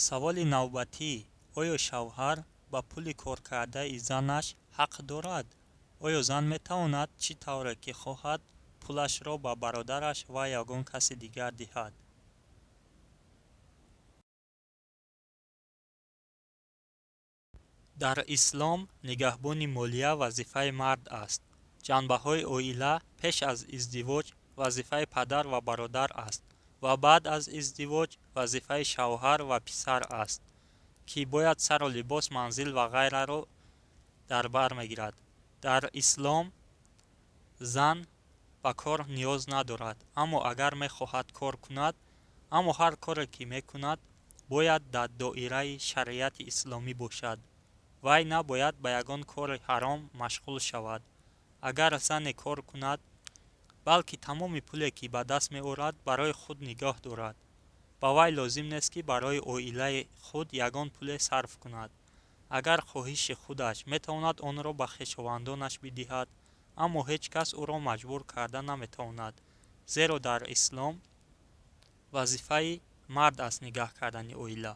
Саволи навбатӣ: Оё шавҳар ба пули коркардаи занаш ҳақ дорад? Оё зан метавонад чӣ тавре ки хоҳад пулашро ба бародараш ва ягон каси дигар диҳад? Дар ислом нигаҳбони молия вазифаи мард аст. Ҷанбаҳои оила пеш аз издивоҷ вазифаи падар ва бародар аст ва баъд аз издивоҷ вазифаи шавҳар ва писар аст, ки бояд сару либос, манзил ва ғайраро дар бар мегирад. Дар ислом зан ба кор ниёз надорад, аммо агар мехоҳад кор кунад, аммо ҳар коре ки мекунад, бояд дар доираи шариати исломӣ бошад. Вай набояд ба ягон кори ҳаром машғул шавад. Агар зане кор кунад, балки тамоми пуле ки ба даст меорад, барои худ нигоҳ дорад. Ба вай лозим нест, ки барои оилаи худ ягон пуле сарф кунад. Агар хоҳиши худаш, метавонад онро ба хешовандонаш бидиҳад, аммо ҳеҷ кас ӯро маҷбур карда наметавонад, зеро дар ислом вазифаи мард аст нигаҳ кардани оила.